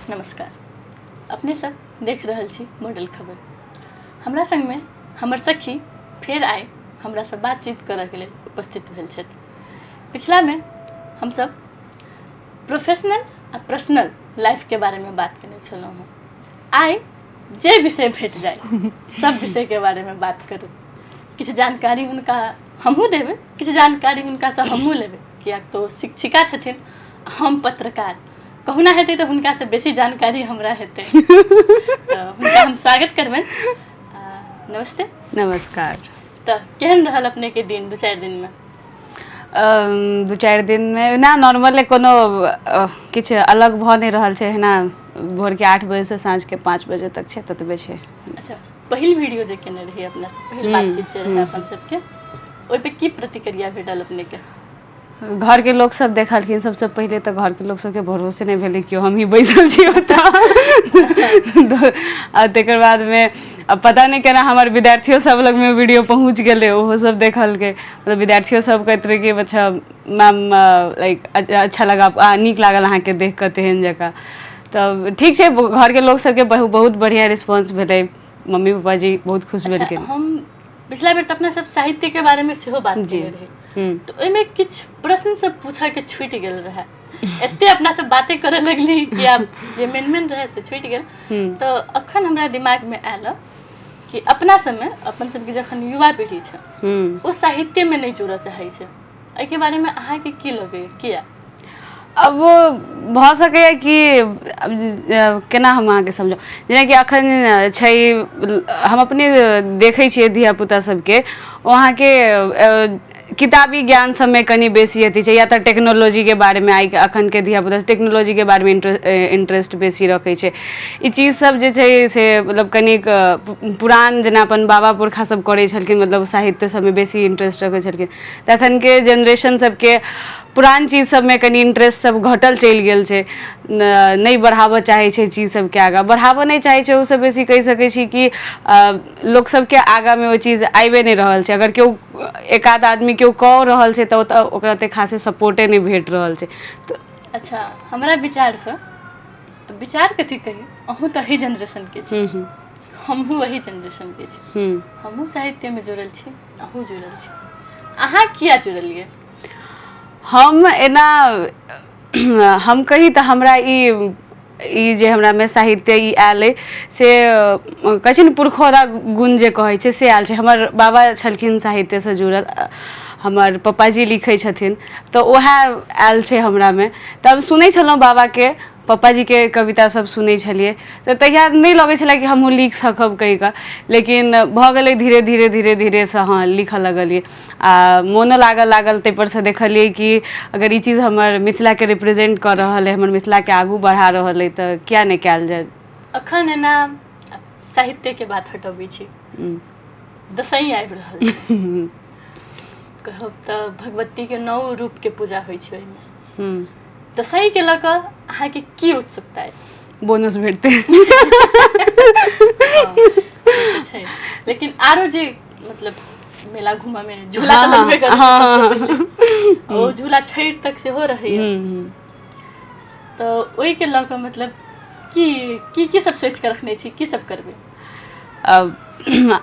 नमस्कार, अपने सब देख रहल छी मॉडल खबर। हमरा संगमे हमर सखी फेर आइ हमरासँ बातचीत करऽके लेल उपस्थित भेल छथि। पिछलामे हमसब प्रोफेशनल आ पर्सनल लाइफके बारेमे बात केने छलहुँ हँ। आइ जे विषय भेट जाय सब विषयके बारेमे बात करू। किछु जानकारी हुनका हमहूँ देबै, किछु जानकारी हुनकासँ हमहूँ लेबै, किएक तऽ ओ शिक्षिका छथिन, हम पत्रकार। कहुना हेतै तऽ हुनकासँ बेसी जानकारी हमरा हेतै। तऽ हुनका हम स्वागत करबनि। नमस्ते। नमस्कार। तऽ केहन रहल अपनेके दिन 2-4 दिनमे? 2-4 दिनमे ना नॉर्मले, कोनो किछु अलग भऽ नहि रहल छै। एहिना भोरके 8 बजेसँ साँझके 5 बजे तक छै, ततबे छै। अच्छा, पहिल वीडियो जे केने रहियै अपना सब, पहिल बातचीत जे रहै अपन सबके, ओहि पे की प्रतिक्रिया भेटल अपनेके? घरके लोक सब देखलखिन। सबसँ पहिले तऽ घरके लोक सबके भरोसे नहि भेलै कि हमही बैसल छी ओतऽ। आ तकर बादमे आब पता नहि केना हमर विद्यार्थियो सब लगमे वीडियो पहुँच गेलै, ओहो सब देखलकै। मतलब विद्यार्थियो सब कहैत रहै कि अच्छा मैम, लाइक अच्छा लगा, नीक लागल अहाँके देख कऽ तेहन जकाँ। तऽ ठीक छै, घरके लोक सबके बहुत बढ़िआँ रिस्पॉन्स भेलै। मम्मी पापाजी बहुत खुश भेलखिन। हम पिछला बेर तऽ अपना सब साहित्यके बारेमे सेहो बात केने रही, तऽ ओहिमे किछु प्रश्न सब पूछऽके छूटि गेल रहै। एते अपना सब बाते करऽ लगली कि आब जे मेन मेन रहै से छूटि गेल। तऽ अखन हमरा दिमागमे आयल कि अपना सबमे, अपन सबके जखन युवा पीढ़ी छै ओ साहित्यमे नहि जुड़ऽ चाहै छै, एहिके बारेमे अहाँके की लगैए, किया? अब भऽ सकैए कि केना हम अहाँके समझाउ, जेनाकि अखन छै, हम अपने देखै छियै धियापुता सबके, ओ अहाँके किताबी ज्ञान सबमे कनि बेसी अथी छै, या तऽ टेक्नोलॉजीके बारेमे। आइ अखनके धियापुता टेक्नोलॉजीके बारेमे इंटरेस्ट बेसी रखै छै। ई चीज सब जे छै से मतलब कनिक पुरान, जेना अपन बाबा पुरखा सब करै छलखिन, मतलब साहित्य सबमे बेसी इंटरेस्ट रखै छलखिन, तखनके जेनरेशन सबके पुरान चीज सबमे कनि इंटरेस्ट सब घटल चलि गेल छै। नहि बढ़ाबऽ चाहै छै, चीज सबके आगाँ बढ़ाबऽ नहि चाहै छै। ओहिसँ बेसी कहि सकै छी कि लोक सबके आगाँमे ओ चीज आबिए नहि रहल छै। अगर केओ एक आध आदमी केओ कऽ रहल छै तऽ ओतऽ ओकरा ओते खासे सपोर्टे नहि भेट रहल छै। तऽ अच्छा, हमरा विचारसँ, विचार कथी कही, अहूँ तऽ एही जेनरेशनके छी, हमहूँ वही जेनरेशनके छी, हमहूँ साहित्यमे जुड़ल छी, अहूँ जुड़ल छी। अहाँ किया जुड़लियै? हम एना हम कही तऽ हमरा ई ई जे हमरामे साहित्य ई आयल अइ से कहै छै ने, पुरखौरा गुण जे कहै छै से आयल छै। हमर बाबा छलखिन साहित्यसँ जुड़ल, हमर पप्पाजी लिखै छथिन, तऽ उएह आयल छै हमरामे। तऽ हम सुनै छलहुँ बाबाके, पप्पाजीके कविता सब सुनै छलियै, तऽ तहिया नहि लगै छलै कि हमहूँ लिख सकब कहि कऽ, लेकिन भऽ गेलै धीरे धीरे धीरे धीरेसँ हँ लिखऽ लगलियै आ मोनो लागऽ लागल। ताहिपर सँ देखलियै कि अगर ई चीज हमर मिथिलाके रिप्रेजेंट कऽ रहल अइ, हमर मिथिलाके आगू बढ़ा रहल अइ, तऽ किया नहि कयल जाय? अखन एना साहित्यके बात हटबै छी, दसैँ आबि रहल छै। कहब तऽ भगवतीके 9 रूपके पूजा होइ छै ओहिमे। दसैँके लऽ कऽ अहाँके की उत्सुकता अइ? बोनस भेटतै। छै, लेकिन आरो जे मतलब मेला घूमऽ मे झूला तऽ लगबे करै छै सबसँ पहिले। ओ झूला छठि तक सेहो रहैया, तऽ ओहिके लऽ कऽ मतलब की की की सब सोचि कऽ रखने छी, की सब करबै? अब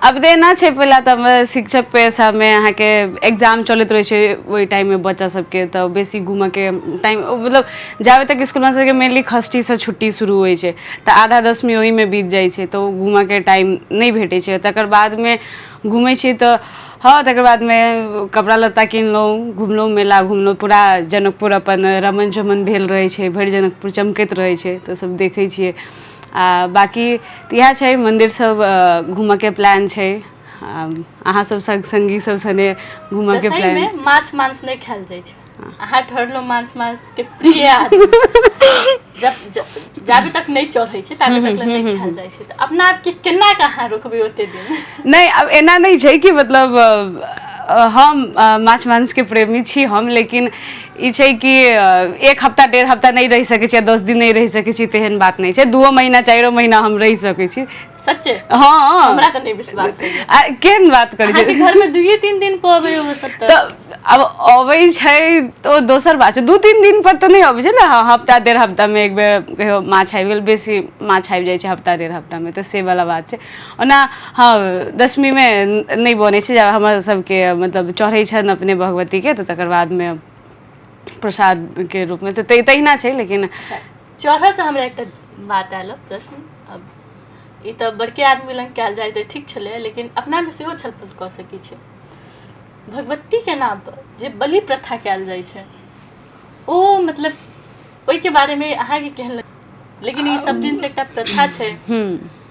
अब तऽ एना छै, पहिला तऽ शिक्षक पेशामे अहाँके एग्जाम चलैत रहै छै ओहि टाइममे बच्चा सबके, तऽ बेसी घूमऽके टाइम मतलब जाबे तक इसकुलमे सबके मेनली षष्ठीसँ छुट्टी शुरू होइ छै, तऽ आधा दशमी ओहिमे बीत जाइ छै, तऽ ओ घूमऽके टाइम नहि भेटै छै। तकर बादमे घूमै छी तऽ हँ, तकर बादमे कपड़ा लत्ता किनलहुँ, घुमलहुँ, मेला घुमलहुँ, पूरा जनकपुर अपन रमन चमन भेल रहै छै, भरि जनकपुर चमकैत रहै छै, तऽ सब देखै छियै। आ बाँकी तऽ इएह छै, मन्दिर सब घूमऽके प्लान छै, अहाँ सब सङ्गी सब सने घूमऽके प्लान। दसैँमे माछ मांस नहि खायल जाइ छै, अहाँ ठहरलहुँ माछ मांस के प्रिय आदमी। जब जाबे तक नहि चढ़ै छै ताबे तक नहि खायल जाइ छै, तऽ अपना आपके केना के अहाँ रोकबै ओते दिन? नहि, आब एना नहि छै कि मतलब हम माछ मांसके प्रेमी छी हम, लेकिन ई छै कि एक हफ्ता डेढ़ हफ्ता नहि रहि सकै छी 10 दिन नहि रहि सकै छी, तेहन बात नहि छै। 2 महीना 4 महीना हम रहि सकै छी। सच्चे? हँ। हमरा तऽ नहि विश्वास होइया। आ केहन बात करै अहाँके छी? घर में 2-3 दिन पर अबै हो सब तऽ आब अबै छै तऽ ओ दोसर बात छै, 2-3 दिन पर तऽ नहि अबै छै ने। हँ, हफ्ता डेढ़ हफ्तामे एक बेर कहियो माछ आबि गेल, बेसी माछ आबि जाइ छै हफ्ता डेढ़ हफ्तामे, तऽ से वाला बात छै। ओना हँ, दशमीमे नहि बनै छै, जब हमर सबके मतलब चढ़ै छनि अपने भगवतीके, तऽ तकर बादमे प्रसादके रूपमे तऽ तहिना छै। लेकिन चढ़ऽसँ हमरा एकटा बात आयल प्रश्न। अब ई तऽ बड़के आदमी लग कयल जाय तऽ ठीक छलै, लेकिन अपनामे सेहो छलपल कऽ सकै छै। भगवतीके नाम पर जे बलि प्रथा कयल जाइ छै, ओ मतलब ओहिके बारेमे अहाँके केहन लग? लेकिन ई सब दिनसँ एकटा प्रथा छै,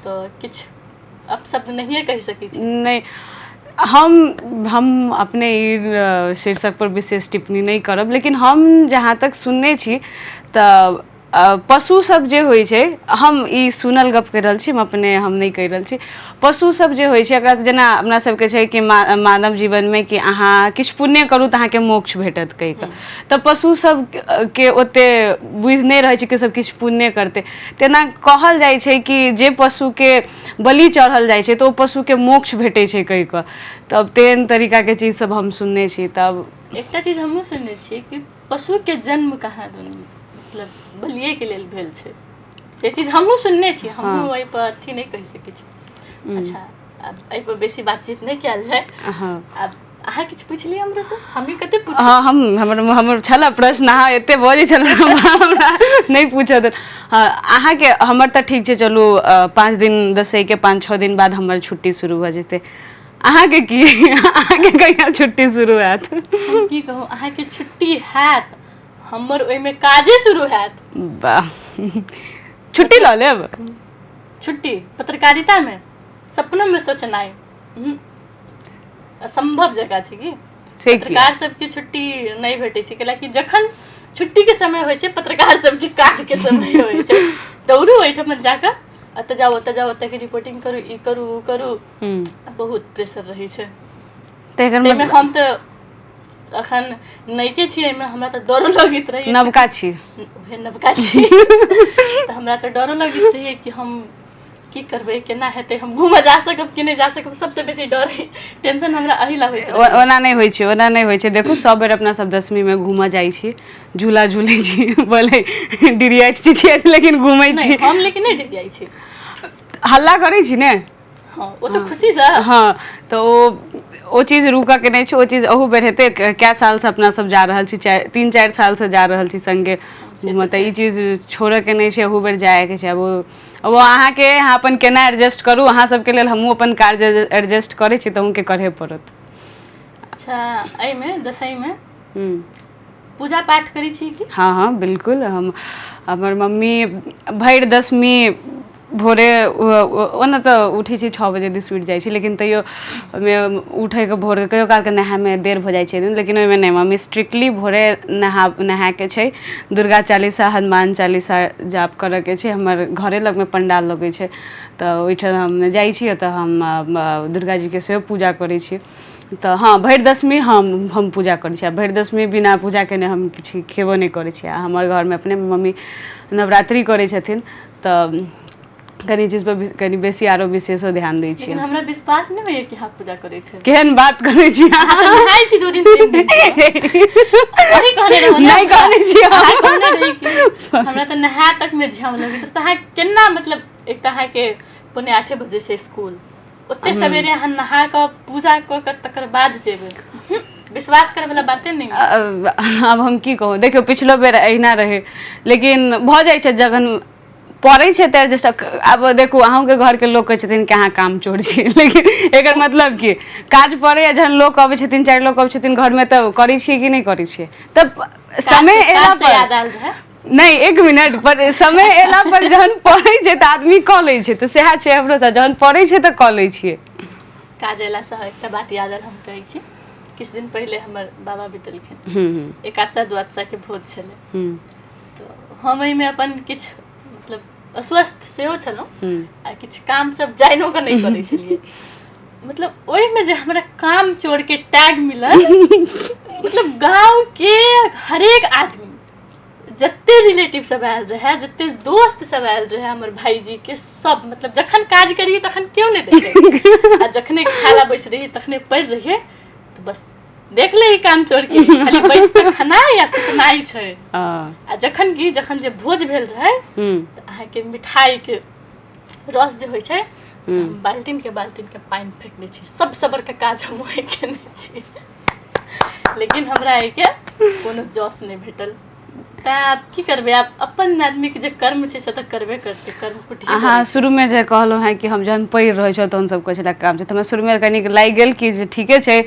तऽ किछु अपशब्द नहिए कहि सकै छी। नहि, हम अपने ई शीर्षक पर विशेष टिप्पणी नहि करब, लेकिन हम जहाँ तक सुनने छी तऽ पशु सब जे होइ छै, हम ई सुनल गप कहि रहल छी, हम अपने हम नहि कहि रहल छी। पशु सब जे होइ छै, एकरासँ जेना अपना सबके छै कि मानव जीवनमे कि अहाँ किछु पुण्य करू तऽ अहाँके मोक्ष भेटत कहि कऽ, तऽ पशु सबके ओते बुझि नहि रहै छै कि सब किछु पुण्य करतै। तेना कहल जाइ छै कि जे पशुके बलि चढ़ल जाइ छै तऽ ओ पशुके मोक्ष भेटै छै कहि कऽ, तब तेहन तरीकाके चीज सब हम सुनने छी। तब एकटा चीज हमहूँ सुनने छियै कि पशुके जन्म कहाँ दुनू मतलब बलिएके लेल भेल छै, से चीज हमहूँ सुनने छी। हमहूँ एहिपर अथी नहि कहि सकै छी। अच्छा, आब एहिपर बेसी बातचीत नहि कयल जाय। आब अहाँ किछु पुछलियै हमरासँ? हमही कते पुछ। हँ, हम हमर हमर छलए प्रश्न, अहाँ एते बजै छलहुँ, हमरा नहि पूछऽ। हँ, अहाँके हमर तऽ ठीक छै, चलू 5 दिन दसैँके 5-6 दिन बाद हमर छुट्टी शुरू भऽ जेतै। अहाँके की, अहाँके कहिया छुट्टी शुरू हैत? हम की कहू, अहाँके छुट्टी हैत, हमर ओहिमे काजे शुरू हैत। वाह, छुट्टी लऽ लेब? छुट्टी पत्रकारितामे सपनोमे सोचनाइ असम्भव जगह छै की। से पत्रकार सबके छुट्टी नहि भेटै छै, कैलाकि जखन छुट्टीके समय होइ छै पत्रकार सबके काजके समय होइ छै। दौड़ू ओहिठाम जाकऽ, एतऽ जाउ, ओतऽ जाउ, ओतऽके रिपोर्टिंग करू, ई करू, ओ करू, बहुत प्रेशर रहै छै। ताहिमे हम तऽ अखन नैके छी एहिमे, हमरा तऽ डरो लगैत रहैए। नवका छी। उहे नवका छी तऽ हमरा तऽ डरो लगैत रहैए कि हम की करबै, केना हेतै, हम घूमऽ जा सकब कि नहि जा सकब। सबसँ बेसी डर, टेंशन हमरा एहि ला होइत रहैए। ओना नहि होइ छै, ओना नहि होइ छै। देखू, सब बेर अपना सब दसमीमे घूमऽ जाइ छी, झूला झूलै छी, भले डिरियाइत चिचियाइत, लेकिन घूमै छी। हम लेकिन नहि डिरियाइ छी। हल्ला करै छी ने। हँ, ओ तऽ खुशीसँ। हँ, तऽ ओ चीज रुकऽके नहि छै, ओ चीज अहू बेर हेतै। कए सालसँ अपना सब जा रहल छी, 3-4 सालसँ जा रहल छी सङ्गे घूमऽ, तऽ ई चीज छोड़ऽके नहि छै, अहू बेर जायके छै। आब ओ अहाँके, अहाँ अपन केना एडजस्ट करू, अहाँ सबके लेल हमहूँ अपन कार्य एडजस्ट करै छी, तऽ अहूँके करहे पड़त। अच्छा, एहिमे दसैँमे पूजा पाठ करै छी कि? हँ हँ, बिल्कुल। हम हमर मम्मी भरि दशमी भोरे, ओना तऽ उठै छी 6 बजे दिस उठि जाइ छी, लेकिन तैयो ओहिमे उठैके भोरके कहियो कालके नहायमे देर भऽ जाइ छै, लेकिन ओहिमे नहि, मम्मी स्ट्रिक्टली भोरे नहा नहायके छै, दुर्गा चालीसा, हनुमान चालीसा जाप करऽके छै। हमर घरे लगमे पण्डाल लगै छै, तऽ ओहिठाम हम जाइ छी, ओतऽ हम दुर्गा जीके सेहो पूजा करै छी। तऽ हँ, भरि दशमी हम पूजा करै छी, आ भरि दशमी बिना पूजा केने हम किछु खेबो नहि करै छी। आ हमर घरमे अपने मम्मी नवरात्रि करै छथिन, तऽ कनि चीज पर कनि बेसी आरो विशेषो ध्यान दै छियै। लेकिन हमरा विश्वास नहि होइया कि अहाँ पूजा करैत हेबै। केहन बात करै छी अहाँ? तऽ नहाय छी 2 दिन 3 दिन, वही कहने रहौ ने? नहि कहने छी। अहाँ कहने रही कि हमरा तऽ नहाय तक मे झाम लगैत। तऽ अहाँ केना, मतलब एक तऽ अहाँके 7:45 बजे से स्कूल, ओते सवेरे अहाँ नहा कऽ पूजा कऽ कऽ तकर बाद जेबै, विश्वास करे वाला बाते नहि। आब हम की कहू, देखियौ, पिछलो बेर अहिना रहै, लेकिन भऽ जाइ छै जखन पड़ै छै तऽ एडजस्ट। आब देखू, अहूँके घरके लोक कहै छथिन कि अहाँ काम चोर छी, लेकिन एकर मतलब की? काज पड़ैए जहन लोक अबै छथिन, 4 लोक अबै छथिन घरमे, तऽ करै छियै कि नहि करै छियै? तऽ समय एला पर याद आयल रहै। नहि, एक मिनट पर, समय एला पर जहन पड़ै छै तऽ आदमी कऽ लै छै, तऽ सएह छै हमरो साथ, जहन पड़ै छै तऽ कऽ लै छियै। काज एलासँ एकटा बात याद आयल, हम कहै छी, किछु दिन पहिले हमर बाबा बितलखिन, एकादशा द्वादशाके भोज छलै, तऽ हम एहिमे अपन किछु मतलब अस्वस्थ सेहो छलहुँ आ किछु काम सब जानिओ कऽ नहि करै छलियै। मतलब ओहिमे जे हमरा काम चोरके टैग मिलल, मतलब गाँव के हरेक आदमी जते रिलेटिव सब आयल रहे, जते दोस्त सब आयल रहे हमर भाईजी के, सब मतलब जखन काज करिए तखन केओ नहि देखे, आ जखने खाला बैस रही तखने पढ़ि रहिए, तऽ बस देख ले ई काम चोर के, खाली बैस के खेनाइ आ सुतनाइ छै। आ जखन की जखन जे भोज भेल रहे तऽ अहाँके मिठाई के रस जे होइ छै, हम बाल्टीन के पानि फेंक दै छी। सबसँ बड़का काज हम ओहे केने छी, लेकिन हमरा एहिके कोनो जस नहि भेटल। तैं आब की करबै, आब अपन आदमीके जे कर्म छै से तऽ करबे करतै, कर्म कुटिए। अहाँ शुरूमे जे कहलहुँ हेँ कि हम जहन पढ़ि रहल छलहुँ तहन सब कहै छलै काम छै, तऽ हमरा शुरूमे कनिक लागि गेल कि जे ठीके छै,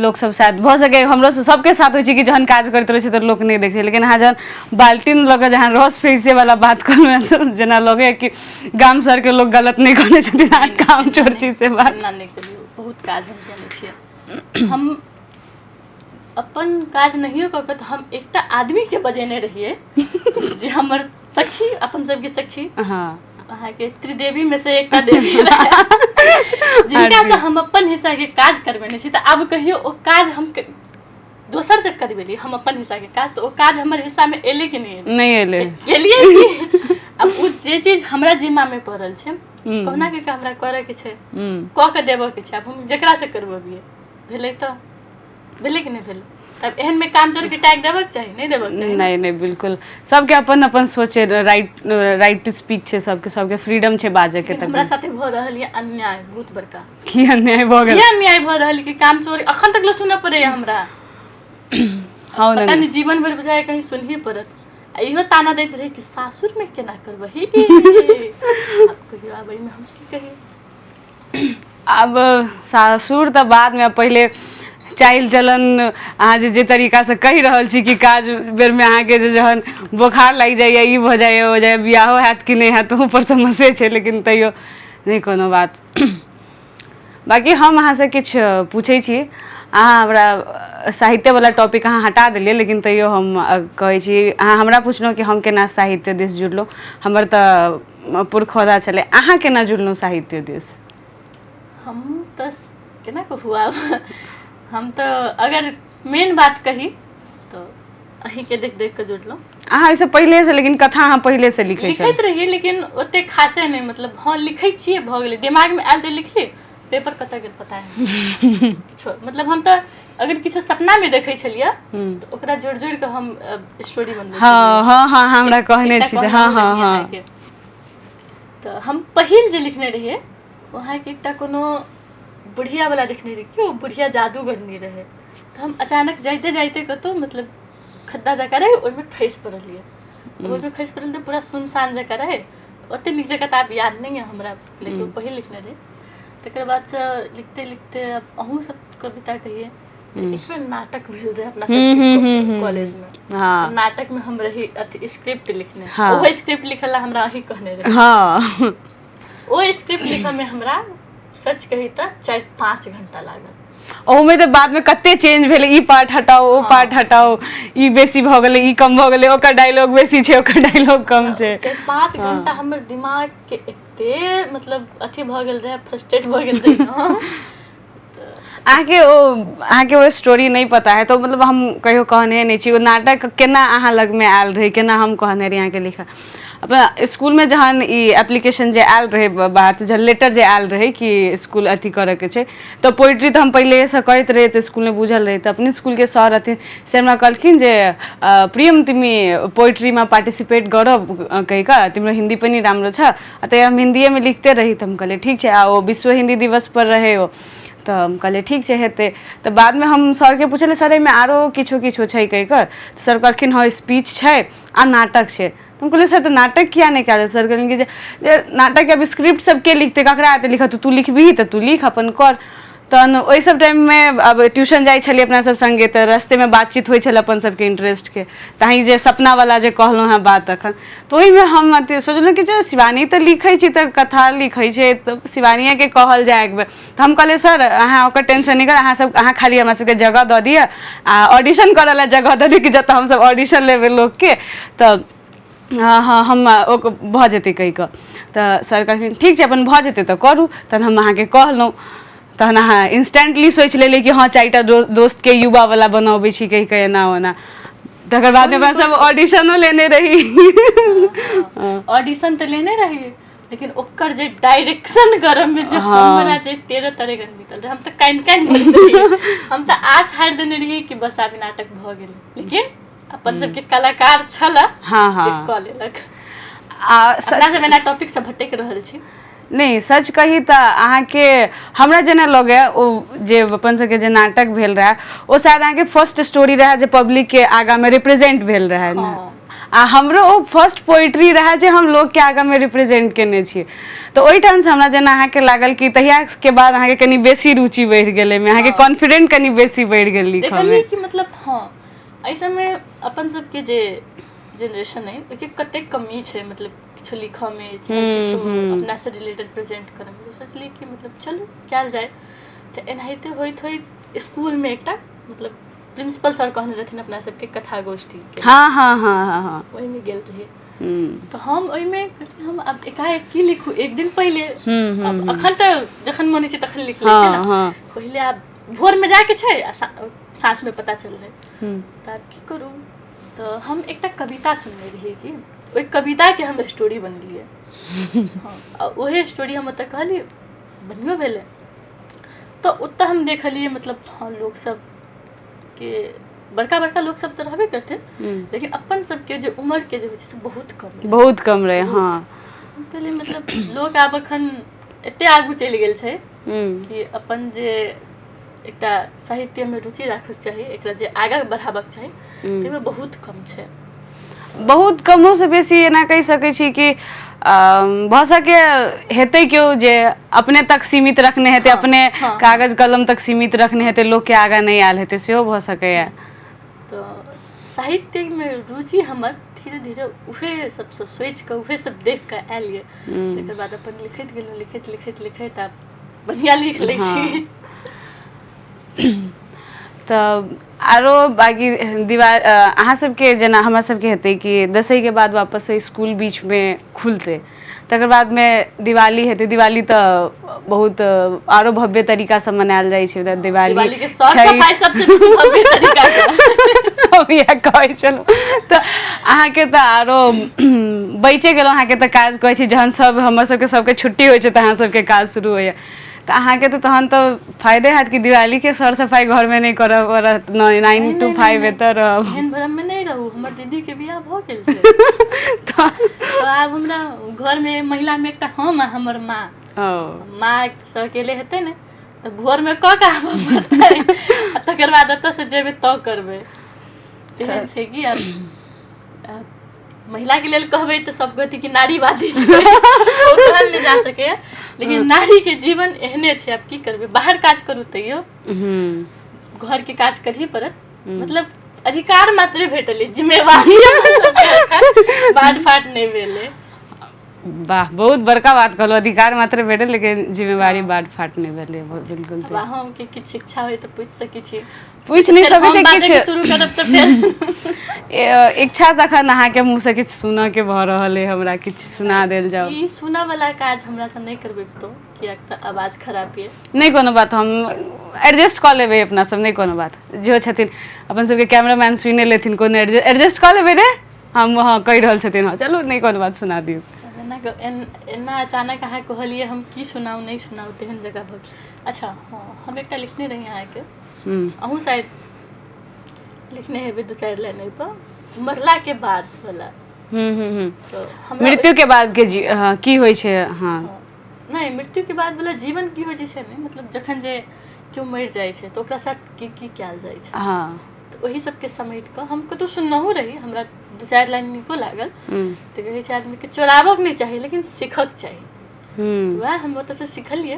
लोकसब शायद भऽ सकैए हमरो सबके साथ होइ छै कि जहन काज करैत रहै छै तऽ लोक नहि देखै छै, लेकिन अहाँ जहन बाल्टीन लऽ कऽ जहन रस फेंकैवला बात कहलहुँ हेँ तऽ जेना लगैए कि गाम शहरके लोक गलत नहि कहने छथिन, अहाँ काम चोर छी से बात। एना नहि करियौ, बहुत काज हम केने छियै। हम अपन काज नहियो कऽ कऽ तऽ हम एकटा आदमीके बजेने रहियै जे हमर सखी, अपन सबके सखी, अहाँके त्रिदेवी में से एकटा देवी रहै, जिनका से हम अपन हिस्सा के काज करबेने छी। तऽ आब कहियो ओ काज हम दोसर से करबेली हम अपन हिस्सा के काज, तऽ ओ काज हमर हिस्सा में एलै कि नहि एलै? नहि एलै। गेलियै कि आब ओ जे चीज हमरा जिम्मा में पड़ल छै, कहुना के हमरा करऽ के छै, कऽ के देबऽ के छै, आब हम जकरा से करबबियै भेलै तऽ भेलै कि नहि भेलै? तब एहन में काम चोर के टैग देबऽ के चाही, नहि देबऽ के चाही? नहि नहि, बिल्कुल, सबके अपन अपन सोच, राइट टू स्पीक छै सबके, सबके फ्रीडम छै बाजऽ के। लेकिन हमरा साथे भऽ रहल यऽ अन्याय बहुत बड़का। की अन्याय भऽ गेल? ये अन्याय भऽ रहल कि काम चोर अखन तक ले सुनऽ पड़ैया हमरा। हँ। पता नहि जीवन भरि बुझाय कहीं सुनही पड़त। आ इहो ताना दैत रहै कि सासुर में केना करबही। आब कहियो, आब एहिमे हम की कही? आब सासुर तऽ बादमे, पहिले चालि चलन अहाँ जे जे तरीकासँ कहि रहल छी कि काज बेरमे अहाँके जे जहन बोखार लागि जाइए, ई भऽ जाइए, ओ जाइए, बियाहो हैत कि नहि हैत तहूपर समस्ये छै, लेकिन तैयो नहि कोनो बात। बाँकी हम अहाँसँ किछु पूछै छी, अहाँ हमरा साहित्यवला टॉपिक अहाँ हटा देलियै, लेकिन तैयो हम कहै छी, अहाँ हमरा पुछलहुँ कि हम केना साहित्य दिस जुड़लहुँ, हमर तऽ पुरखौधा छलै, अहाँ केना जुड़लहुँ साहित्य दिस? हम तऽ केना कहू, आब हम तऽ अगर मेन बात कही तऽ अहीँके देख देख कऽ जुड़लहुँ। अहाँ ओहिसँ पहिलेसँ, लेकिन कथा अहाँ पहिलेसँ लिखै छलियै? लिखैत रहियै, लेकिन ओते खासे नहि, मतलब हँ लिखै छियै, भऽ गेलै, दिमागमे आयल तऽ लिखली, पेपर कतऽ गेल पता नहि किछो। मतलब हम तऽ अगर किछो सपनामे देखै छलियै तऽ ओकरा जोड़ि जोड़ि कऽ हम स्टोरी बनबै। हँ हँ हँ, हमरा कहने एकटा छी। कहने हँ हँ रहियै हँ। अहाँके। तऽ हम पहिल जे लिखने रहियै ओ अहाँके एकटा कोनो बुढ़िया वाला लिखने रहियै कि ओ बुढ़िया जादूगरनी रहै, तऽ हम अचानक जाइते जाइते कतहु मतलब खद्दा जकाँ रहै, ओहिमे खसि पड़लियै। ओहिमे खसि पड़ल तऽ पूरा सुनसान जकाँ रहै, ओते नीक जकाँ तऽ आब याद नहि यऽ हमरा, लेकिन ओ पहिल लिखने रहियै। तकर बादसँ लिखते लिखते आब अहूँ सब कविता कहियै, तऽ एक बेर नाटक भेल रहै अपना सबके कॉलेजमे, तऽ नाटकमे हम रही अथी स्क्रिप्ट लिखने। ओहो स्क्रिप्ट लिखऽ लए हमरा अहीं कहने रहै। ओ स्क्रिप्ट लिखऽमे हमरा सच कही तऽ 4-5 घंटा लागल। ओहूमे तऽ बादमे कते चेंज भेलै, ई पार्ट हटाउ, ओ पार्ट हटाउ, ई बेसी भऽ गेलै, ई कम भऽ गेलै, ओकर डायलॉग बेसी छै, ओकर डायलॉग कम छै। 4-5 घंटा हमर दिमाग के एते मतलब अथी भऽ गेल रहै, फ्रस्ट्रेट भऽ गेल रही हम। अहाँके ओ स्टोरी नहि पता है तऽ मतलब हम कहियो कहने नहि छी, ओ नाटक केना अहाँ लगमे आयल रहै, केना हम कहने रही अहाँके लिखऽ। अपना स्कूलमे जहन ई एप्लीकेशन जे आयल रहै बाहरसँ, जहन लेटर जे आयल रहै कि स्कूल अथी करऽके छै, तऽ पोइट्री तऽ हम पहिलेसँ करैत रहियै, तऽ स्कूलमे बुझल रहै, तऽ अपने स्कूलके सर रहथिन से हमरा कहलखिन जे प्रियम तिमी पोइट्रीमा पार्टिसिपेट गर कहि कऽ, तिम्रो हिन्दी पनि राम्रो छ, तऽ हम हिन्दीएमे लिखते रही, तऽ हम कहलियै ठीक छै। आ ओ विश्व हिन्दी दिवस पर रहै ओ, तऽ हम कहलियै ठीक छै, हेतै। तऽ बादमे हम सरके पुछलियै, सर एहिमे आरो किछो किछो छै कहि कऽ, तऽ सर कहलखिन हँ स्पीच छै आ नाटक छै। तऽ हम कहलियै सर तऽ नाटक किया नहि कयल? सर कहलखिन कि जे नाटक आब स्क्रिप्ट सब के लिखतै, ककरा एतै लिखऽ, तऽ तू लिखबिही तऽ तू लिख अपन कर। तहन ओहि सब टाइममे आब ट्यूशन जाइ छलियै अपना सब सङ्गे, तऽ रस्तेमे बातचीत होइ छलै अपन सबके इंटरेस्टके, तहि जे सपनावला जे कहलहुँ हेँ बात एखन, तऽ ओहिमे हम अथी सोचलहुँ कि जे शिवानी तऽ लिखै छी, तऽ कथा लिखै छै, तऽ शिवानिएके कहल जाय एकबेर। तऽ हम कहलियै सर अहाँ ओकर टेंशन नहि कर, अहाँ सब अहाँ खाली हमरा सबके जगह दऽ दिअ आ ऑडिशन करऽ लए जगह दऽ दिअ कि जतऽ हमसब ऑडिशन लेबै लोकके, तऽ हँ हँ हम ओ भऽ जेतै कहि कऽ। तऽ सर कहलखिन ठीक छै, अपन भऽ जेतै तऽ करू। तहन हम अहाँके कहलहुँ, तहन अहाँ इंस्टेंटली सोचि लेलियै कि हँ चारिटा दोस्तके युवा वला बनबै छी कहि कऽ एना ओना। तकर बाद हमरा सब ऑडिशनो लेने रही। ऑडिशन तऽ लेने रही, लेकिन ओकर जे डायरेक्शन करऽ में जे हमरा जे 13 तरेगन बीतल रहे, हम तऽ कानि कानि मरैत रहियै। हम तऽ आस हारि देने रहियै कि बस आब नाटक भऽ गेलै, लेकिन अपन सबके कलाकार छल जे कऽ लेलक। आ अपना सब एना टॉपिक से भटकि रहल छी। नहि, सच कही तऽ अहाँके हमरा जेना लगैए ओ जे अपन सबके जे नाटक भेल रहए ओ शायद अहाँके फर्स्ट स्टोरी रहए जे पब्लिकके आगाँमे रिप्रेजेंट भेल रहए ने। आ हमरो ओ फर्स्ट पोइट्री रहए जे हम लोकके आगाँमे रिप्रेजेंट केने छियै, तऽ ओहिठामसँ हमरा जेना अहाँके लागल कि तहियाके बाद अहाँके कनि बेसी रुचि बढ़ि गेल एहिमे, अहाँके कॉन्फिडेंट कनि बेसी बढ़ि गेल लिखऽमे। देखलियै कि मतलब हँ एहि सबमे अपन सबके जे जेनरेशन अइ ओहिके कतेक कमी छै, मतलब किछो लिखऽमे चाहे किछो अपनासँ रिलेटेड प्रेजेंट करऽमे। सोचलियै कि मतलब चलू कयल जाय। तऽ एनाहिते होइत होइत स्कूलमे एकटा मतलब प्रिंसिपल सर कहने रहथिन अपना सबके कथा गोष्ठी, हँ हँ हँ हँ हँ ओहिमे गेल रहियै। तऽ हम ओहिमे कहलियै हम आब एकाएक की लिखू, एक दिन पहिले, आब अखन तऽ जखन मन होइ छै तखन लिख लै छियै ने, पहिले आब भोरमे जायके छै आ साँझमे पता चललै, तऽ आब की करू। तऽ हम एकटा कविता सुनने रहियै कि ओहि कविताके हम स्टोरी बनेलियै। हँ, आ ओहे स्टोरी हम ओतऽ कहलियै, बढ़िओ भेलै। तऽ ओतऽ हम देखलियै मतलब हँ लोक सबके बड़का बड़का लोक सब तऽ रहबे करथिन, लेकिन अपन सबके जे उमरके जे होइ छै से बहुत कम रहै। बहुत कम रहै। हँ, हम कहलियै मतलब लोक आब एखन एते आगू चलि गेल छै कि अपन जे एकटा साहित्यमे रुचि राखक चाही, एकरा जे आगाँ बढ़ाबक चाही, ताहिमे बहुत कम छै। बहुत कमोसँ बेसी एना कहि सकै छी कि भऽ सकै हेतै केओ जे अपने तक सीमित रखने हेतै, अपने कागज कलम तक सीमित रखने हेतै, लोकके आगाँ नहि आयल हेतै, सेहो भऽ सकैए। तऽ साहित्यमे रुचि हमर धीरे धीरे उहे सबसँ सोचि कऽ उहे सब देख कऽ आयल यऽ। तकर बाद अपन लिखैत गेलहुँ, लिखैत लिखैत लिखैत आब बढ़िआँ लिख लै छी। तऽ आरो बाँकी दिवाली अहाँ सबके जेना हमरा सबके हेतै कि दसैँके बाद वापससँ इसकुल बीचमे खुलतै, तकर बादमे दिवाली हेतै। दिवाली तऽ बहुत आरो भव्य तरीकासँ मनायल जाइ छै। दिवाली दिवालीके सर सफाइ सबसँ बेसी भव्य तरीकासँ हम इएह कहै छलहुँ। तऽ अहाँके तऽ आरो बचि गेलहुँ, अहाँके तऽ काज कहै छी जहन सब हमर सबके सबके छुट्टी होइ छै तऽ अहाँ सबके काज शुरू होइए, तऽ अहाँके तऽ तहन तऽ फायदे हैत कि दिवालीके सर सफाइ घरमे नहि करऽ पड़त, 9 to 5 एतऽ रहब। एहन भ्रममे नहि रहू, हमर दीदीके बियाह भऽ गेल छै, तऽ आब हमरा घरमे महिलामे एकटा हम आ हमर माँ, माँ से अकेले हेतै ने, तऽ भोरमे कऽ के आबऽ पड़तै आ तकर बाद एतऽसँ जेबै तऽ करबै। तेहन छै कि आब महिलाके लेल कहबै तऽ सब कहतै कि नारीवादी छै, ओ कहल नहि जा सकैए, लेकिन नारीके जीवन एहने छै, आब की करबै, बाहर काज करू तैयो घरके काज करही पड़त। मतलब अधिकार मात्रे भेटल, जिम्मेवारी बाट फाट नहि भेलै। वाह, बहुत बड़का बात कहलहुँ, अधिकार मात्र भेटल लेकिन जिम्मेवारी बाट फाट नहि भेलै। बिल्कुल सही। अहाँके किछु इच्छा होइ तऽ पूछि सकै छी। पूछि नहि सकै छी, किछु शुरू करब तऽ फेर इच्छा तखन अहाँके मुँहसँ किछु सुनऽके भऽ रहल अइ, हमरा किछु सुना देल जाउ। ई सुनऽ वाला काज हमरासँ नहि करबैतो, किएक तऽ आवाज खराब यऽ। नहि कोनो बात, हम एडजस्ट कऽ लेबै अपना सब, नहि कोनो बात। जेहो छथिन अपन सबके कैमरामैन सुनि लेथिन, कोनो एडजस्ट कऽ लेबै ने हम। हँ, कहि रहल छथिन, हँ चलू नहि कोनो बात, सुना दियौ। एना एना अचानक अहाँ कहलियै, हम की सुनाउ नहि सुनाउ तेहन जगह भऽ गेल। अच्छा हँ, हम एकटा लिखने रही अहाँके, अहूँ शायद लिखने हेबै दू चारि लाइन ओहिपर, मरलाके बाद वाला। मृत्यु के बाद के जी की होइ छै? हँ नहि, मृत्यु के बाद वाला जीवन की होइ छै से नहि, मतलब जखन जे केओ मरि जाइ छै तऽ ओकरा साथ की की कयल जाइ छै। हँ, तऽ ओहि सबके समेट कऽ हम कतहु सुनलहुँ रही, हमरा दू चारि लाइन नीको लागल। तऽ कहै छै आदमीके चोराबक नहि चाही लेकिन सीखक चाही, वएह हम ओतऽसँ सिखलियै,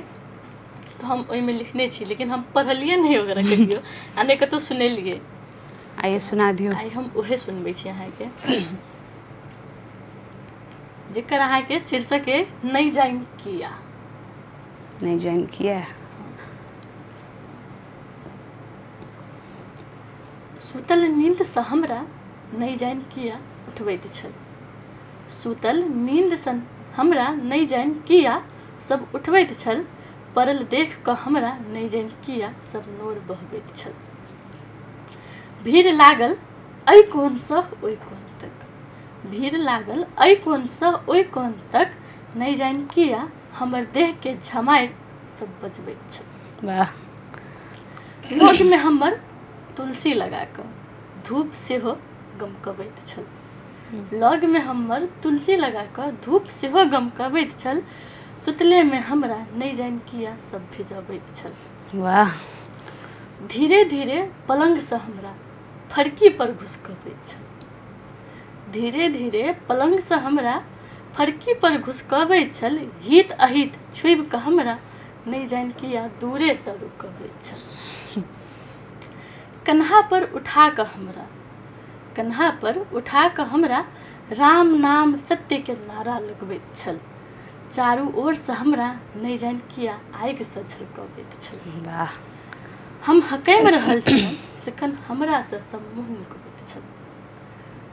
तऽ हम ओहिमे लिखने छी, लेकिन हम पढ़लियै नहि ओकरा कहियो आ नहि कतहु सुनेलियै। आइए सुना दियौ। आइ हम उहे सुनबै छी अहाँके, जेकर अहाँके शीर्षक अइ नहि जानि किया। नहि जानि किया। सुतल नींदसँ हमरा नहि जानि किया उठबैत छल, सुतल नींदसँ हमरा नहि जानि किया सब उठबैत छल, पड़ल देख कऽ हमरा नहि जानि किया सब नोर बहबैत छल। भीड़ लागल एहि कोनसँ ओहि कोन तक, भीड़ लागल एहि कोनसँ ओहि कोन तक, नहि जानि किया हमर देहके झमारि सब बजबैत छल। वाह। लगमे हमर तुलसी लगा कऽ धूप सेहो गमकबैत छल। लगमे हमर तुलसी लगा कऽ धूप सेहो गमकबैत छल। सुतलेमे हमरा नहि जानि किया सब भिजबैत छल। वाह। धीरे धीरे पलङ्गसँ हमरा फड़की पर घुसकबैत छल। धीरे धीरे पलङ्गसँ हमरा फड़की पर घुसकबैत छल। हित अहित छुबि कऽ हमरा नहि जानि किया दूरेसँ रुकबैत छल। कन्हा पर उठा कऽ हमरा, कन्हा पर उठा कऽ हमरा राम नाम सत्यके नारा लगबैत छल। चारू ओरसँ हमरा नहि जानि किया आगिसँ झलकबैत छल। वाह। हम हकमि रहल छलहुँ जखन हमरासँ सब मुँह नुकबैत छल।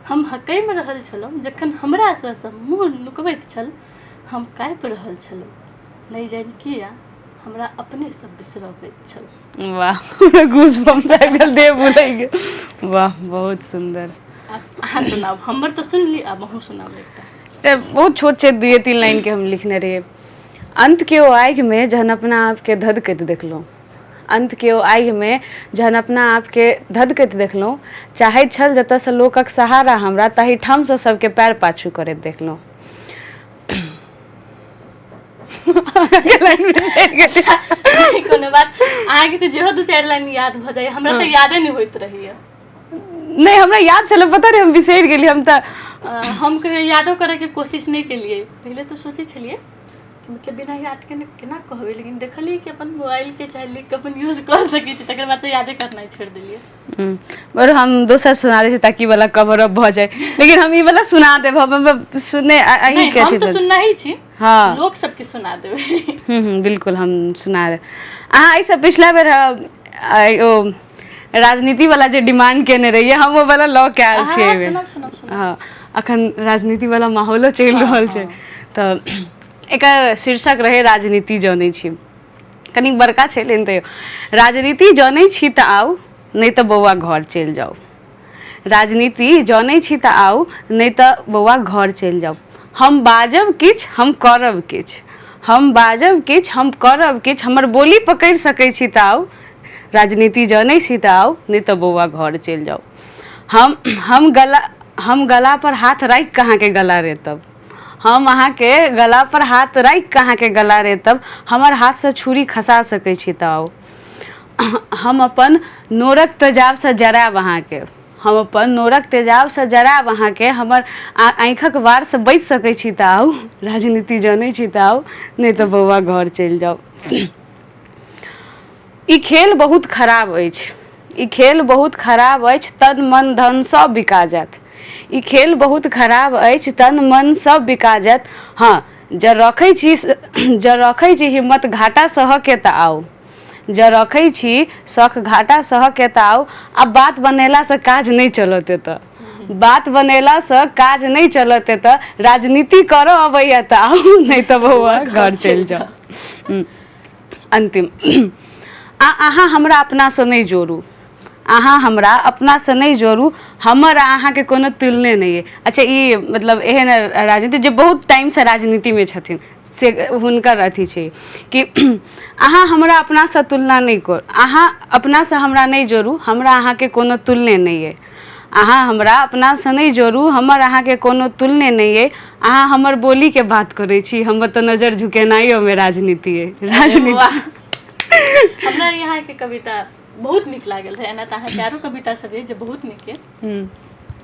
हम हकमि रहल छलहुँ जखन हमरासँ सब मुँह नुकबैत छल। हम काँपि रहल छलहुँ, नहि जानि किया हमरा अपने सब बिसरबैत छल। वाह, हमरा गूज़बम्प्स आबि गेल, देह बुलैक गेल। वाह, बहुत सुन्दर। आब अहाँ सुनाउ, हमर तऽ सुनली, आब अहूँ सुनाउ एकटा। तऽ बहुत छोट छै, 2-3 लाइनके हम लिखने रहियै। अन्तके ओ आगिमे जहन अपना आपके धधकैत देखलहुँ, अन्तके ओ आगिमे जहन अपना आपके धधकैत देखलहुँ, चाहैत छल जतऽसँ लोकक सहारा हमरा, ताहि ठामसँ सबके पैर पाछू करैत देखलहुँ। कोनो बात, अहाँके तऽ जेहो 2-4 लाइन याद भऽ जाइए, हमरा तऽ यादे नहि होइत रहैए। नहि, हमरा याद छलै, पता नहि हम बिसरि गेली। हम तऽ हम कहियो यादो करैके कोशिश नहि केलियै। पहिले तऽ सोचै छलियै कि मतलब बिना याद केने केना कहबै, लेकिन देखलियै कि अपन मोबाइलके चाहे लिख कऽ अपन यूज कऽ सकै छी, तकर बाद तऽ यादे करनाइ छोड़ि देलियै। बरु हम दोसर सुना दै छी ताकि ई वाला कवर अप भऽ जाय, लेकिन हम ई वाला सुना देब। हम सुने अहीं के हम तऽ सुनना ही छी। हँ, लोक सबके सुना देबै। बिल्कुल, हम सुना देब। अहाँ एहिसँ पिछला बेर ओ राजनीति वाला जे डिमांड केने रहियै, हम ओ वाला लऽ के आयल छियै एहि बेर। सुनाउ। हँ, अखन राजनीति वाला माहौलो चलि रहल छै, तऽ एकर शीर्षक रहै राजनीति जनै छी। कनि बड़का छै लेकिन तैयो। राजनीति जनै छी तऽ आउ, नहि तऽ बौआ घर चलि जाउ। राजनीति जनै छी तऽ आउ, नहि तऽ बौआ घर चलि जाउ। हम बाजब किछु, हम करब किछु। हम बाजब किछु, हम करब किछु, हमर बोली पकड़ि सकै छी तऽ आउ। राजनीति जनै छी तऽ आउ, नहि तऽ बौआ घर चलि जाउ। हम हम गला हम गला पर हाथ राखि कऽ अहाँके गला रेतब। हम अहाँके गला पर हाथ राखि कऽ अहाँके गला रेतब। हमर हाथसँ छुरी खसा सकै छी तऽ आउ। हम अपन नोरक तेजाबसँ जरायब अहाँके। हम अपन नोरक तेजाबसँ जरायब अहाँके। हमर आँखिक वारसँ बचि सकै छी तऽ आउ। राजनीति जनै छी तऽ आउ, नहि तऽ बौआ घर चलि जाउ। ई खेल बहुत खराब अछि, ई खेल बहुत खराब अछि, तन मन धन सब बिका जायत। ई खेल बहुत खराब अछि, तन मन सब बिका जायत। हँ, जँ रखै छी जँ रखै छी हिम्मत घाटा सहऽके तऽ आउ। जँ रखै छी शख घाटा सहऽके तऽ आउ। आब बात बनेलासँ काज नहि चलत एतऽ, बात बनेलासँ काज नहि चलत एतऽ। राजनीति करऽ अबैया तऽ आउ, नहि तऽ बौआ घर चलि जाउ। अन्तिम, आ अहाँ हमरा अपनासँ नहि जोड़ू। अहाँ हमरा अपनासँ नहि जोड़ू, हमर आ अहाँके कोनो तुलने नहि अइ। अच्छा, ई मतलब एहन राजनीति जे बहुत टाइमसँ राजनीतिमे छथिन से हुनकर अथी छै कि अहाँ हमरा अपनासँ तुलना नहि करू, अहाँ अपनासँ हमरा नहि जोड़ू, हमरा अहाँके कोनो तुलने नहि अइ। अहाँ हमरा अपनासँ नहि जोड़ू, हमर अहाँके कोनो तुलने नहि अइ। अहाँ हमर बोलीके बात करै छी, हमर तऽ नजर झुकेनाइयोमे राजनीति अइ। राजनीति। हमरा यहाँके कविता बहुत नीक लागल रहै। एना तऽ अहाँके आरो कविता सब अइ जे बहुत नीक अइ,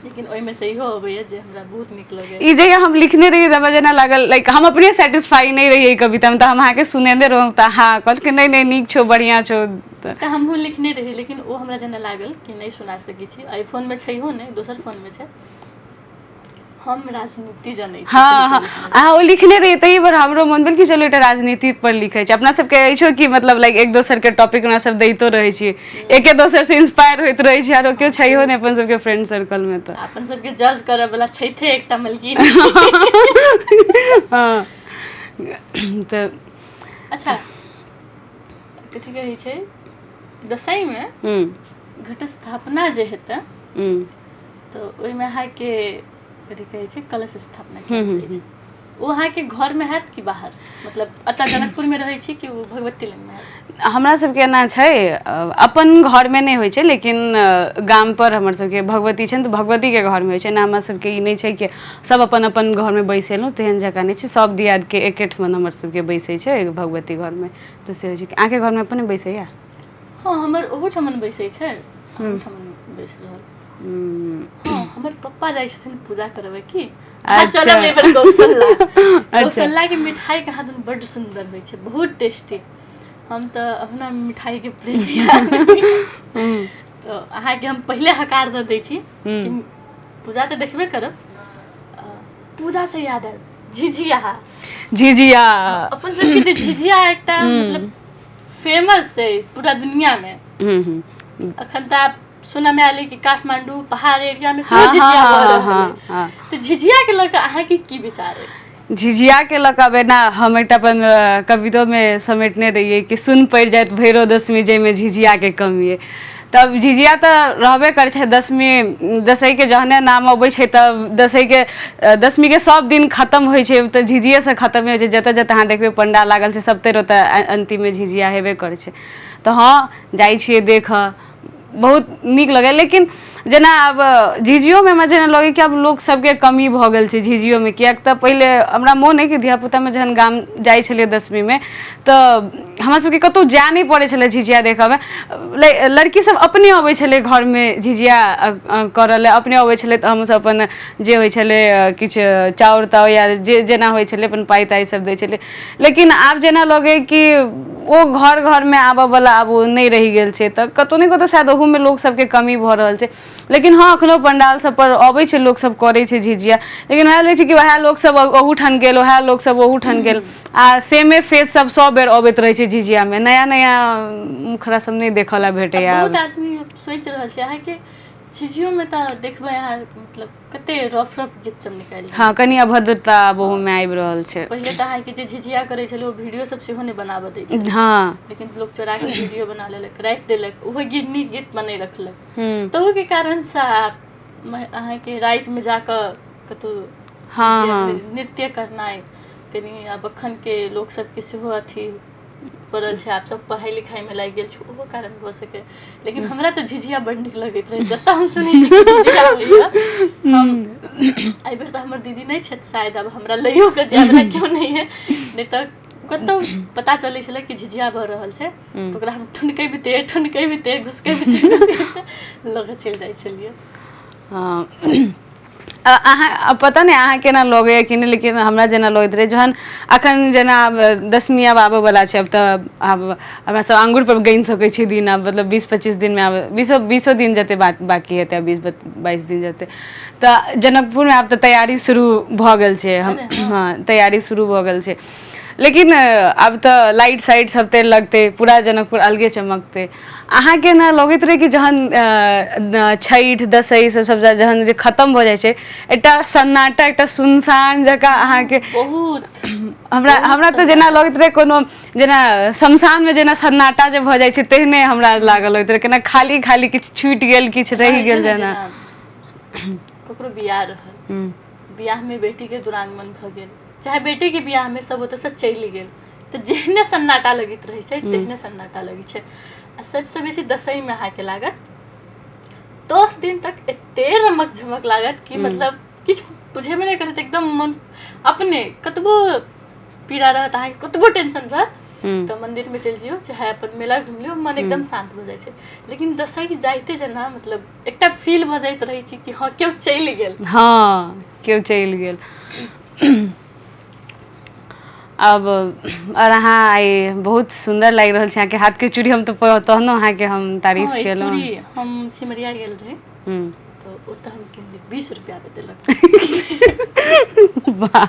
लेकिन ओहिमे से इहो अबैया जे हमरा बहुत नीक लगैया। ई जहिया हम लिखने रहियै तऽ हमरा जेना लागल लाइक हम अपने सेटिस्फाई नहि रहियै ई कवितामे, तऽ हम अहाँके सुनेने रहौं तऽ अहाँ कहलकै नहि नहि नीक छौ, बढ़िआँ छौ। तऽ हमहूँ लिखने रही, लेकिन ओ हमरा जेना लागल कि नहि सुना सकै छी। एहि फोनमे छैहो नहि, दोसर फोनमे छै। हम राजनीति जनै छी। हँ हँ, अहाँ ओ लिखने रहियै ताहि पर हमरो मन भेल कि चलू एकटा राजनीति पर लिखै छी। अपना सबके अछि कि मतलब लाइक एक दोसरके टॉपिक हमरा सब दैतो रहै छियै, एके दोसरसँ इंस्पायर होइत रहै छी। आरो केओ छैहो नहि अपन सबके फ्रेंड सर्कलमे तऽ। अपन सबके जज करऽ वाला छैथे एकटा मलकिन। हँ, तऽ अच्छा, कथी कहै छै दसैँमे घट स्थापना जे हेतै तऽ ओहिमे अहाँके कथी कहै छै कलश स्थापना कयल जाइ छै। ओ अहाँके घरमे हैत कि बाहर? मतलब एतऽ जनकपुरमे रहै छी कि ओ भगवती लगमे हैत? हमरा सबके एना छै, अपन घरमे नहि होइ छै, लेकिन गाम पर हमर सबके भगवती छनि तऽ भगवतीके घरमे होइ छै। एना हमरा सबके ई नहि छै कि सब अपन अपन घरमे बैसेलहुँ, तेहन जकाँ नहि छै। सब दियादके एकेठमन हमर सबके बैसै छै भगवती घरमे, तऽ से होइ छै। अहाँके घरमे अपने बैसैया? हँ, हमर ओहूठमन बैसै छै, ओहूठमन बैस रहल। हँ, हमर पप्पा जाइ छथिन पूजा करबै की। अच्छा। चलब एहि बेर कौशल्या। कौशल्या के मिठाई कहाँ दुन बड्ड सुन्दर होइ छै, बहुत टेस्टी। हम तऽ अपना मिठाई के प्रेमी आदमी, तऽ अहाँके हम पहिले हकार दऽ दै छी कि पूजा तऽ देखबे करब। पूजा से याद आयल झिझिया। झिझिया अपन सबके तऽ झिझिया एकटा मतलब फेमस छै पूरा दुनिया में। अखन तऽ आब सुनऽ में आयल कि काठमांडू पहाड़ एरिया में सेहो झिझिया भऽ रहल अइ। तऽ झिझिया के लऽ कऽ अहाँके की विचार अइ? झिझिया के लऽ कऽ आब एना हम एकटा अपन कवितो में समेटने रहियै कि सुन पड़ि जायत भैरव दशमी जाहिमे झिझिया के कमी अइ। तब झिझिया तऽ रहबे करै छै। दशमी दसैके जहने नाम अबै छै तऽ दसैके दशमीके सब दिन खतम होइ छै तऽ झिझिएसँ खतम होइ छै। जतऽ जतऽ अहाँ देखबै पण्डा लागल छै, सबतरि ओतऽ अन्तिममे झिझिया हेबे करै छै। तऽ हँ, जाइ छियै देखऽ, बहुत नीक लगैए। लेकिन जेना आब झिझियोमे हमरा जेना लगैए कि आब लोक सबके कमी भऽ गेल छै झिझियोमे, किएक तऽ पहिले हमरा मोन अइ कि धियापुतामे जहन गाम जाइ छलियै दशमीमे तऽ हमरा सबके कतहु जाय नहि पड़ै छलै झिझिया देखऽमे। लड़की सब अपने अबै छलै घरमे झिझिया करऽ लए, अपने अबै छलै तऽ हमसब अपन जे होइ छलै किछु चाउर ताउर या जे जेना होइ छलै अपन पाइ ताइ सब दै छलै। लेकिन आब जेना लगै कि ओ घर घरमे आबऽवला आब ओ नहि रहि गेल छै, तऽ कतहु ने कतहु शायद ओहूमे लोक सबके कमी भऽ रहल छै। लेकिन हँ, एखनो पंडाल सब पर अबै छै लोक सब, करै छै झिझिया, लेकिन वएह रहै छै कि वएह लोक सब ओहूठाम गेल, वएह लोक सब ओहूठाम गेल आ सेमे फेस सब सब बेर अबैत रहै छै झिझियामे। नया नया मुखड़ा सब नहि देखऽ लए भेटैया। बहुत आदमी सोचि रहल छै अहाँके झिझियोमे तऽ देखबै अहाँ मतलब कते रफ रफ गीत सब निकालि। हँ, कनि अभद्रता आब ओहूमे आबि रहल छै। पहिले तऽ अहाँके जे झिझिया करै छलै ओ वीडियो सब सेहो नहि बनाबऽ दै छलै। हँ, लेकिन लोक चोरा के वीडियो बना लेलक, राखि देलक, ओहो गीत नीक गीत मे नहि रखलक। तहू के कारणसँ अहाँके रातिमे जाकऽ कतहु नृत्य करनाइ कनि आब अखनके लोक सबके सेहो अथी पड़ल छै। आब सब पढ़ाइ लिखाइमे लागि गेल छै, ओहो कारण भऽ सकै। लेकिन हमरा तऽ झिझिया बड़ नीक लगैत रहै। जतऽ हम सुनै छी कि झिझिया होइया, हम एहिबेर तऽ हमर दीदी नहि छथि, शायद आब हमरा लैयो कऽ जायवला केओ नहि है, नहि तऽ कतहु पता चलै छलै कि झिझिया भऽ रहल छै तऽ ओकरा हम ठुनकेबिते ठुनकेबिते घुसकेबिते घुसकेबिते लऽ कऽ चलि जाइ छलियै। हँ, अहाँ पता नहि अहाँ केना लगैए कि नहि, लेकिन हमरा जेना लगैत रहै जहन अखन जेना आब दशमी आब आबऽवला छै, आब तऽ आब हमरा सब आङ्गुरपर गनि सकै छी दिन, आब मतलब 20-25 दिनमे, आब बीसो दिन जते बाँकी हेतै, आब 20-22 दिन जते, तऽ जनकपुरमे आब तऽ तैयारी शुरू भऽ गेल छै। हँ, तैयारी शुरू भऽ गेल छै, लेकिन आब तऽ लाइट साइट सब ते लगतै, पूरा जनकपुर अलगे चमकतै। अहाँके ने लगैत रहै कि जहन छठि दसैँ सब सब जहन जे खतम भऽ जाइ छै, एकटा सन्नाटा, एकटा सुनसान जकाँ अहाँके बहुत हमरा हमरा तऽ जेना लगैत रहै कोनो जेना शमशानमे जेना सन्नाटा जे भऽ जाइ छै तेहने हमरा लागल लगैत रहै, केना खाली खाली किछु छूटि गेल, किछु रहि गेल जेना। ककरो बियाह रहल, बियाहमे बेटीके दुरागमन भऽ गेल, चाहे बेटीके बियाहमे सब ओतऽसँ चलि गेल, तऽ जेहने सन्नाटा लगैत रहै छै तेहने सन्नाटा लगै छै। आ सबसँ बेसी दसैँमे अहाँके लागत 10 दिन तक एते रमक झमक लागत कि मतलब किछु बुझेबे नहि करत। एकदम मन अपने कतबो पीड़ा रहत अहाँके, कतबो टेंशन रहत, तऽ मंदिर में चलि जइयौ चाहे अपन मेला घुमि लियौ, मन एकदम शान्त भऽ जाइ छै। लेकिन दसैँ जाइते जेना मतलब एकटा फील भऽ जाइत रहै छै कि हँ, केओ चलि गेल। हँ, केओ चलि गेल। अब और अहाँ आइ बहुत सुन्दर लागि रहल छै, अहाँके हाथके चूड़ी। हम तऽ तहनो अहाँके हम तारीफ केलहुँ। चूड़ी हम सिमरिया गेल रही तऽ ओतऽ हम किनली, 20 रुपया मे देलक। वाह!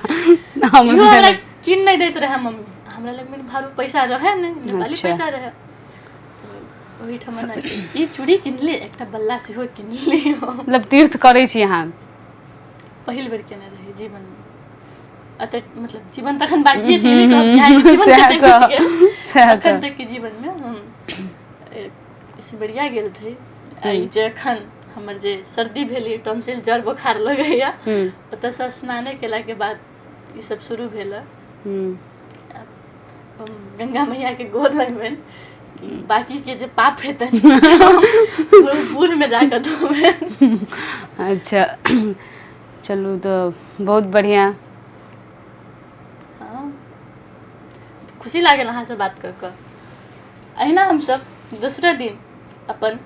हमरा किन नहि दैत रहै मम्मी, हमरा लग भारू पैसा रहै नहि, नेपाली पैसा रहै, तऽ ओहिठाम ई चूड़ी किनली, एकटा बल्ला सेहो किनली। मतलब तीर्थ करै छी अहाँ? पहिल बेर केने रही जीवनमे। एते मतलब जीवन तखन बाकिए छै, ई नहि कहब कि अहाँके जीवन सएह कते तऽ बीत गेल। सएह अखन तऽ तक के जीवन मे हम सिमरिया गेल रही। आ ई जे अखन हमर जे सर्दी भेल, टॉन्सिल, जर बोखार लगैया, ओतऽसँ स्नाने केलाके बाद ई सब शुरू भेल। हम गंगा मैया के गोर लगबनि कि बाकी के जे पाप हेतनि से हम बूढ़ में जाकऽ धोबनि। अच्छा, चलू, तऽ बहुत बढ़िआँ। हँ, खुशी लागल अहाँसँ बात कऽ कऽ। अहिना हमसब दोसरे दिन अपन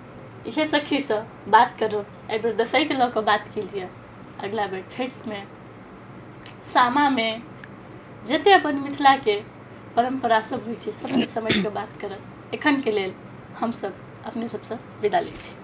इहे सखीसँ बात करब। एहिबेर दसैँके लऽ कऽ बात केलियै, अगिला बेर छठिमे, सामामे, जते अपन मिथिलाके परम्परा सब होइ छै, सबके समेट कऽ बात करब। एखनके लेल हमसब अपने सबसँ विदा लै छी।